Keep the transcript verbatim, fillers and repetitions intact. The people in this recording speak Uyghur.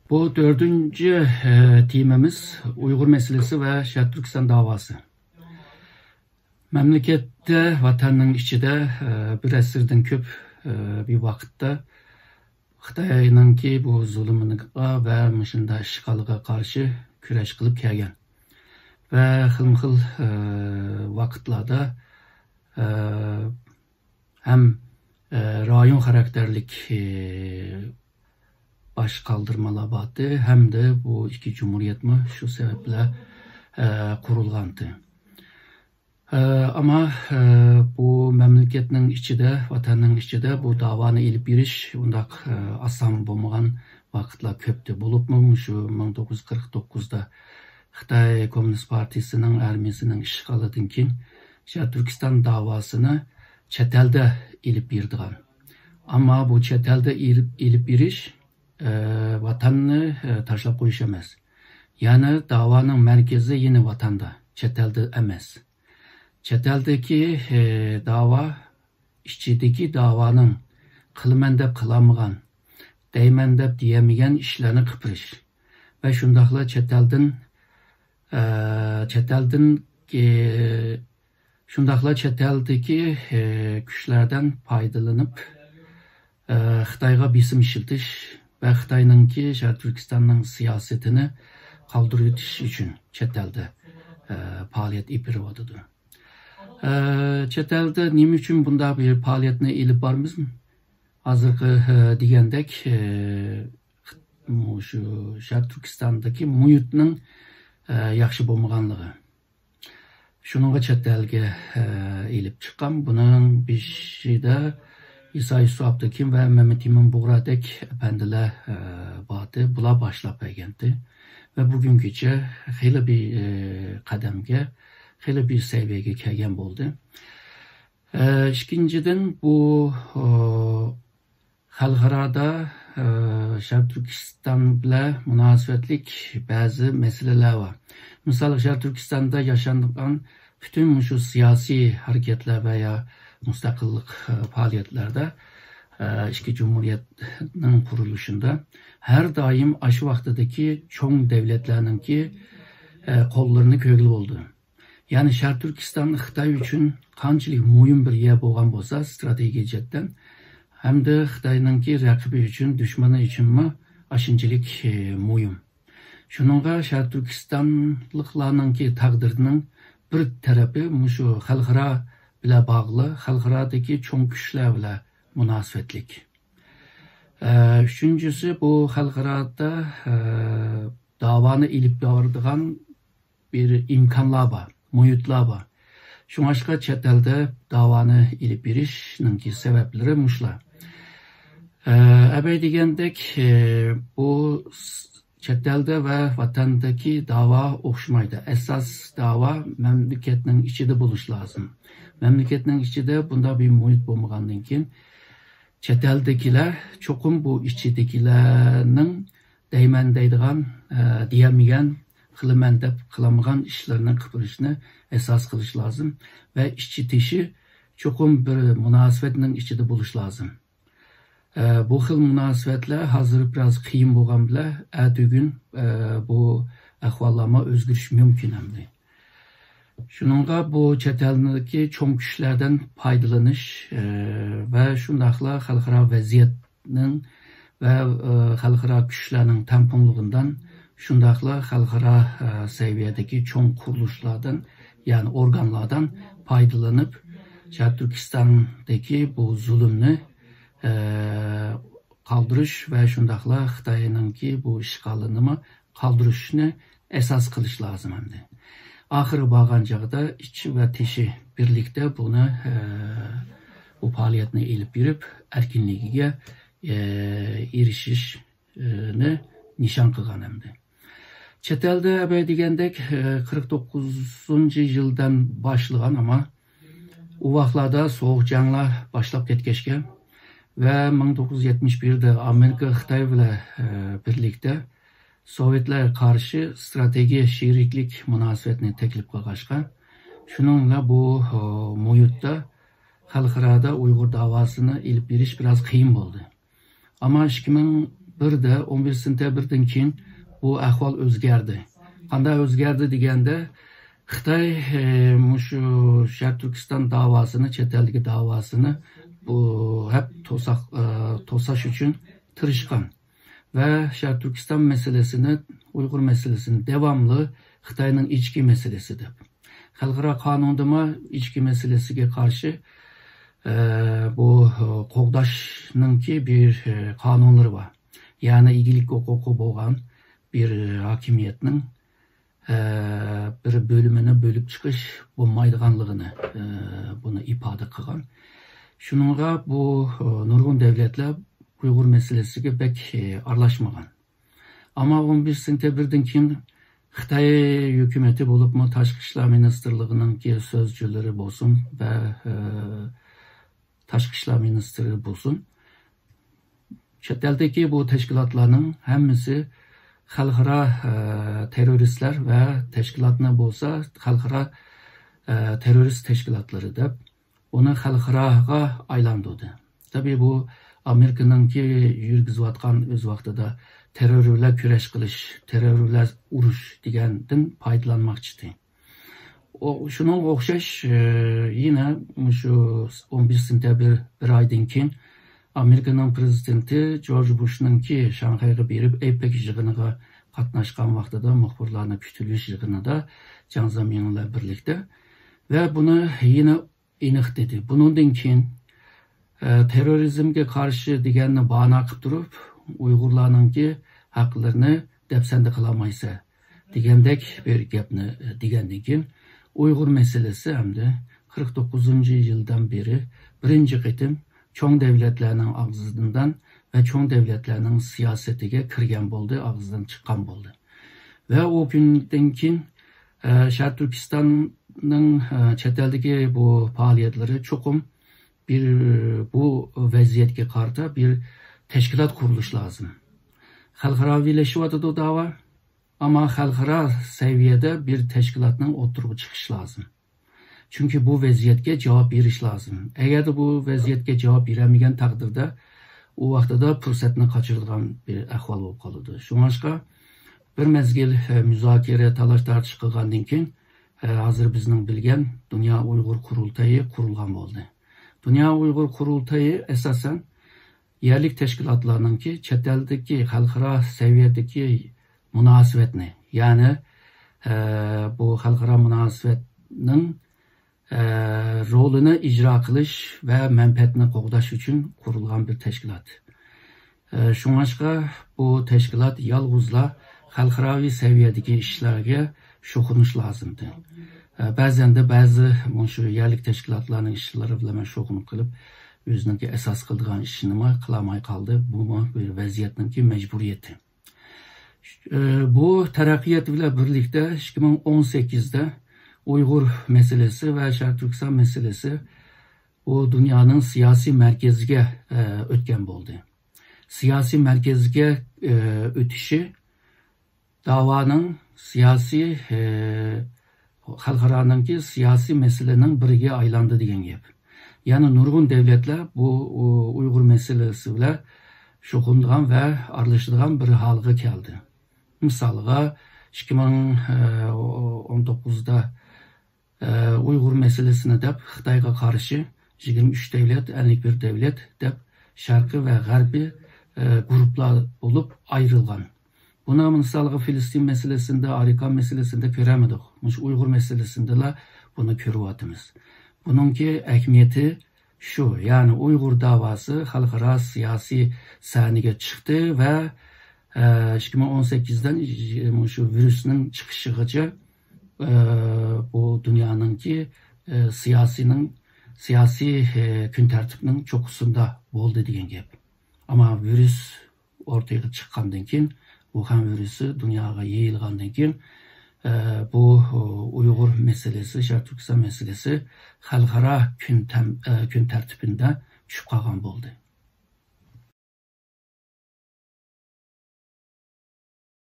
بۇ تۆتىنچى، ئە، تېمىمىز ئۇيغۇر مەسىلىسى ۋە شەرقىي تۈركىستان داۋاسى. مەملىكەتتە، ۋەتەننىڭ ئىچىدە، ئە، بىر ئەسىردىن كۆپ، ئە، بىر ۋاقىتتا خىتاينىڭكى بۇ زۇلۇمىغا ۋە مۇشۇنداق ئىشغالىغا قارشى كۈرەش قىلىپ كەلگەن ۋە خىلمۇ خىل، ئە، ۋاقىتلاردا، ئە، ھەم، ئە، رايون خاراكتېرلىك، ئە، باش قالدۇرمىلار بارتى، ھەمدە بۇ ئىككى جۇمھۇرىيەتمۇ شۇ سەۋەب بىلەن، ئە، قۇرۇلغانتى. ئە، ئەمما، ئە، بۇ مەملىكەتنىڭ ئىچىدە، ۋەتەننىڭ ئىچىدە بۇ داۋانى ئېلىپ بېرىش ئۇنداق، ئە، ئاسان بولمىغان ۋاقىتلار كۆپتى. بولۇپمۇ مۇشۇ مىڭ توققۇز يۈز قىرىق توققۇزدا خىتاي كوممۇنىست پارتىيىسىنىڭ ئارمىيىسىنىڭ ئىشغالىدىن كېيىن شەرقىي تۈركىستان داۋاسىنى چەت ئەلدە ئېلىپ بېرىدىغان. ئەمما بۇ چەت ئەلدە ئېلىپ، ئېلىپ بېرىش، ئە، ۋەتەننى، ئە، تاشلاپ قويۇش ئەمەس. يەنى داۋانىڭ مەركىزى يەنە ۋەتەندە، چەت ئەلدە ئەمەس. چەت ئەلدىكى، ئە، داۋا ئىچىدىكى داۋانىڭ قىلىمەن دەپ قىلالمىغان، دەيمەن دەپ دېيەلمىگەن ئىشلارنى قىلىپ بېرىش ۋە شۇنداقلا چەت ئەلدىن، ئە، چەت ئەلدىن، ئە، شۇنداقلا چەت ئەلدىكى، ئە، كۈچلەردىن پايدىلىنىپ، ئە، خىتايغا بېسىم ئىشلىتىش ۋە خىتاينىڭكى شەرقىي تۈركىستاننىڭ سىياسىتىنى قالدۇرۇۋېتىش ئۈچۈن چەت ئەلدە، ئە، پائالىيەت ئېلىپ بېرىۋاتىدۇ. ئە، چەت ئەلدە نېمە ئۈچۈن بۇنداق بىر پائالىيەتنى ئېلىپ بارىمىز؟ ھازىرقى، ئە، دېگەندەك، ئە، مۇشۇ شەرقىي تۈركىستاندىكى مۇھىتنىڭ، ئە، ياخشى بولمىغانلىقى. شۇنىڭغا چەت ئەلگە، ئە، ئېلىپ چىققان. بۇنىڭ بېشىدا ئىسا يۈسۈپ ئابدۇكىم ۋە مەمەت ئىمىن بۇغرادەك ئەپەندىلەر، ئە، باردى. بۇلار باشلاپ بەرگەنتى. ۋە بۈگۈنگىچە خېلى بىر، ئە، قەدەمگە، خېلى بىر سەۋىيەگە كەلگەن بولدى. ئە، ئىككىنچىدىن، بۇ، ئۇ، خەلقئارادا، ئە، شەرقىي تۈركىستان بىلەن مۇناسىۋەتلىك بەزى مەسىلىلەر بار. مىسالغا، شەرقىي تۈركىستاندا ياشانغان پۈتۈن مۇشۇ سىياسىي ھەرىكەتلەر ۋە يا مۇستەقىللىق، ئە، پائالىيەتلەردە، ئە، ئىككى جۇمھۇرىيەتنىڭ قۇرۇلۇشىدا ھەر دائىم ئاشۇ ۋاقتىدىكى چوڭ دەۋلەتلەرنىڭكى، ئە، قوللىرىنى كۆرگىلى بولىدۇ. يەنى شەرقىي تۈركىستان خىتاي ئۈچۈن قانچىلىك مۇھىم بىر يەر بولغان بولسا، ئىستراتېگىيە جەھەتتىن، ھەمدە خىتاينىڭكى رەقىبى ئۈچۈن، دۈشمىنى ئۈچۈنمۇ ئاشۇنچىلىك، ئى، مۇھىم. شۇنىڭغا شەرقىي تۈركىستانلىقلارنىڭكى تەقدىرىنىڭ بىر تەرىپى مۇشۇ خەلقئارا بىلەن باغلىق، خەلقئارادىكى چوڭ كۈچلەر بىلەن مۇناسىۋەتلىك. ئە، ئۈچىنچىسى، بۇ خەلقئارادا، ئە، داۋانى ئېلىپ بارىدىغان بىر ئىمكانلار بار، مۇھىتلار بار. شۇڭلاشقا چەت ئەلدە داۋانى ئېلىپ بېرىشنىڭكى سەۋەبلىرى مۇشۇلار. ئە، ئەبەي دېگەندەك، ئە، بۇ س-، چەت ئەلدە ۋە ۋەتەندىكى داۋا ئوخشىمايدۇ. ئاساس داۋا مەملىكەتنىڭ ئىچىدە بولۇشى لازىم. مەملىكەتنىڭ ئىچىدە بۇنداق بىر مۇھىت بولمىغاندىن كېيىن، چەت ئەلدىكىلەر چوقۇم بۇ ئىچىدىكىلەرنىڭ دەيمەن دەيدىغان، ئە، دېيەلمىگەن، قىلىمەن دەپ قىلالمىغان ئىشلىرىنى قىلىپ بېرىشنى ئاساس قىلىش لازىم ۋە ئىچى تېشى چوقۇم بىر مۇناسىۋەتنىڭ ئىچىدە بولۇش لازىم. ئە، بۇ خىل مۇناسىۋەتلەر ھازىر بىراز قىيىن بولغان بىلەن، ئەتىگۈن، ئە، بۇ ئەھۋاللارمۇ ئۆزگىرىشى مۇمكىن ئەمدى. شۇنىڭغا بۇ چەت ئەلدىكى چوڭ كۈچلەردىن پايدىلىنىش، ئە، ۋە شۇنداقلا خەلقئارا ۋەزىيەتنىڭ ۋە، ئە، خەلقئارا كۈچلەرنىڭ تەڭپۇڭلۇقىدىن، شۇنداقلا خەلقئارا، ئە، سەۋىيەدىكى چوڭ قۇرۇلۇشلاردىن، يەنى ئورگانلاردىن پايدىلىنىپ، شەرقىي تۈركىستاندىكى بۇ زۇلۇمنى، ئە، قالدۇرۇش ۋە شۇنداقلا خىتاينىڭكى بۇ ئىشغالىنىمۇ قالدۇرۇشنى ئاساس قىلىش لازىم ئەمدى. ئاخىرى بارغان چاغدا ئىچى ۋە تېشى بىرلىكتە بۇنى، ئە، بۇ پائالىيەتنى ئېلىپ يۈرۈپ، ئەركىنلىكىگە، ئە، ئېرىشىشنى نىشان قىلغان ئەمدى. چەت ئەلدە ئەبەي دېگەندەك، ئە، قىرىق توققۇزىنچى يىلدىن باشلىغان، ئەمما ئۇ ۋاقىتلاردا سوغۇق جەڭلەر باشلاپ كەتكەچكە ۋە مىڭ توققۇز يۈز يەتمىش بىردە ئامېرىكا خىتاي بىلەن، ئە، بىرلىكتە سوۋېتلارغا قارشى ئىستراتېگىيە شېرىكلىك مۇناسىۋەتنى تەكلىپ قىلغاچقا، شۇنىڭ بىلەن بۇ، ئۇ، مۇھىتتا خەلقئارادا ئۇيغۇر داۋاسىنى ئېلىپ بېرىش بىراز قىيىن بولدى. ئەمما ئىككى مىڭ بىردە، ئون بىرىنچى سېنتەبىردىن كېيىن بۇ ئەھۋال ئۆزگەردى. قانداق ئۆزگەردى دېگەندە، خىتاي، ئە، مۇشۇ شەرقىي تۈركىستان داۋاسىنى، چەت ئەلدىكى داۋاسىنى بۇ ھەپ توساق-، ئە، توساش ئۈچۈن تىرىشقان ۋە شەرقىي تۈركىستان مەسىلىسىنى، ئۇيغۇر مەسىلىسىنى داۋاملىق خىتاينىڭ ئىچكى مەسىلىسى دەپ، خەلقئارا قانۇندىمۇ ئىچكى مەسىلىسىگە قارشى، ئە، بۇ، ئە، قوغداشنىڭكى بىر، ئە، قانۇنلىرى بار. يەنى ئىگىلىك ھوقۇقى بولغان بىر ھاكىمىيەتنىڭ، ئە، بىر بۆلۈمىنى بۆلۈپ چىقىش بولمايدىغانلىقىنى، ئە، بۇنى ئىپادە قىلغان. شۇنىڭغا بۇ، ئە، نۇرغۇن دۆلەتلەر ئۇيغۇر مەسىلىسىگە بەك، ئە، ئارىلاشمىغان. ئەمما ئون بىرىنچى سېنتەبىردىن كېيىن خىتاي ھۆكۈمىتى بولۇپمۇ تاشقى ئىشلار مىنىستىرلىقىنىڭكى سۆزچىلىرى بولسۇن ۋە، ئە، تاشقى ئىشلار مىنىستىرى بولسۇن، چەت ئەلدىكى بۇ تەشكىلاتلارنىڭ ھەممىسى خەلقئارا، ئە، تېررورىستلار ۋە تەشكىلاتنى بولسا خەلقئارا، ئە، تېررورىست تەشكىلاتلىرى دەپ، ئۇنى خەلقئاراغا ئايلاندۇردى. تەبىئىي، بۇ ئامېرىكىنىڭكى يۈرگۈزۈۋاتقان ئۆز ۋاقتىدا تېررور بىلەن كۈرەش قىلىش، تېررور بىلەن ئۇرۇش دېگەندىن پايدىلانماقچى ئىدى. ئۇ، شۇنىڭغا ئوخشاش، ئى، يەنە مۇشۇ ئون بىرىنچى سېنتەبىر بىر ئايدىن كېيىن ئامېرىكىنىڭ پرېزىدېنتى جورج بۇشنىڭكى شاڭخەيگە بېرىپ، ئېپېك يىغىنىغا قاتناشقان ۋاقتىدا، مۇخبىرلارنى كۈتۈۋېلىش يىغىنىدا جاڭ زېمىڭ بىلەن بىرلىكتە ۋە بۇنى يەنە ئېنىق دېدى. بۇنىڭدىن كېيىن، ئە، تېررورىزمگە قارشى دېگەننى باھانە قىلىپ تۇرۇپ، ئۇيغۇرلارنىڭكى ھەقلىرىنى دەپسەندە قىلالمايسەن دېگەندەك بىر گەپنى، ئە، دېگەندىن كېيىن، ئۇيغۇر مەسىلىسى ئەمدى قىرىق توققۇزىنچى يىلدىن بېرى بىرىنچى قېتىم چوڭ دۆلەتلەرنىڭ ئاغزىدىن ۋە چوڭ دۆلەتلەرنىڭ سىياسىتىگە كىرگەن بولدى، ئاغزىدىن چىققان بولدى. ۋە ئۇ كۈندىن كېيىن، ئە، شەرقىي تۈركىستاننىڭ، ئە، چەت ئەلدىكى بۇ پائالىيەتلىرى چوقۇم بىر، بۇ ۋەزىيەتكە قارىتا بىر تەشكىلات قۇرۇلۇشى لازىم. خەلقئاراۋىلىشىۋاتىدۇ داۋا، ئەمما خەلقئارا سەۋىيەدە بىر تەشكىلاتنىڭ ئوتتۇرىغا چىقىشى لازىم. چۈنكى بۇ ۋەزىيەتكە جاۋاب بېرىش لازىم. ئەگەردە بۇ ۋەزىيەتكە جاۋاب بېرەلمىگەن تەقدىردە، ئۇ ۋاقتىدا پۇرسەتنى قاچۇرىدىغان بىر ئەھۋال بولۇپ قالىدۇ. شۇڭلاشقا بىر مەزگىل، ئە، مۇزاكىرە، تالاش-تارتىش قىلغاندىن كېيىن، ئە، ھازىر بىزنىڭ بىلگەن دۇنيا ئۇيغۇر قۇرۇلتىيى قۇرۇلغان بولدى. دۇنيا ئۇيغۇر قۇرۇلتىيى ئاساسەن يەرلىك تەشكىلاتلارنىڭكى چەت ئەلدىكى خەلقئارا سەۋىيەدىكى مۇناسىۋەتنى، يەنى، ئە، بۇ خەلقئارا مۇناسىۋەتنىڭ، ئە، رولىنى ئىجرا قىلىش ۋە مەنپەئەتنى قوغداش ئۈچۈن قۇرۇلغان بىر تەشكىلات. ئە، شۇڭلاشقا بۇ تەشكىلات يالغۇزلا خەلقئاراۋى سەۋىيەدىكى ئىشلارغا شۇغۇللىنىش لازىمدى. ئە، بەزەندە بەزى مۇشۇ يەرلىك تەشكىلاتلارنىڭ ئىشلىرى بىلەن شۇغۇللىنىپ قېلىپ، ئۆزىنىڭكى ئاساس قىلىدىغان ئىشىنىمۇ قىلالماي قالدى. بۇمۇ بىر ۋەزىيەتنىڭكى مەجبۇرىيىتى. ئە، بۇ تەرەققىيات بىلەن بىرلىكتە ئىككى مىڭ ئون سەككىزدە ئۇيغۇر مەسىلىسى ۋە شەرقىي تۈركىستان مەسىلىسى بۇ دۇنيانىڭ سىياسىي مەركىزىگە، ئە، ئۆتكەن بولدى. سىياسىي مەركەزگە، ئى، ئۆتۈشى داۋانىڭ سىياسىي، ئى، خەلقئارانىڭكى سىياسىي مەسىلىنىڭ بىرىگە ئايلاندى دېگەن گەپ. يەنى نۇرغۇن دۆلەتلەر بۇ، ئۇ، ئۇيغۇر مەسىلىسى بىلەن شۇغۇللىنىدىغان ۋە ئارىلىشىدىغان بىر ھالغا كەلدى. مىسالغا، ئىككى مىڭ ئون توققۇزدا ئە، ئۇيغۇر مەسىلىسىنى دەپ خىتايغا قارشى يىگىرمە ئۈچ دۆلەت، ئەللىك بىر دۆلەت دەپ شەرقىي ۋە غەربىي، ئە، گۇرۇپپىلار بولۇپ ئايرىلغان. بۇنى مىسالغا فىلىستىن مەسىلىسىندە، ئارىكان مەسىلىسىندە كۆرەلمىدۇق. مۇشۇ ئۇيغۇر مەسىلىسىندىلا بۇنى كۆرۈۋاتىمىز. بۇنىڭكى ئەھمىيىتى شۇ، يەنى ئۇيغۇر داۋاسى خەلقئارا سىياسىي سەھنىگە چىقتى ۋە، ئە، ئىككى مىڭ ئون سەككىزدىن مۇشۇ ۋىرۇسنىڭ چىقىشىغىچە ئە، بۇ دۇنيانىڭكى، ئە، سىياسىينىڭ، سىياسىي، ئە، كۈن تەرتىپىنىڭ چوققىسىدا بولدى دېگەن گەپ. ئەمما ۋىرۇس ئورتىغا چىققاندىن كېيىن، ۋۇخەن ۋىرۇسى دۇنياغا يېيىلغاندىن كېيىن، ئە، بۇ، ئۇ، ئۇيغۇر مەسىلىسى، شەرقىي تۈركىستان مەسىلىسى خەلقئارا كۈن تەم-، ئە، كۈن تەرتىپىدە چۈشۈپ قالغان بولدى.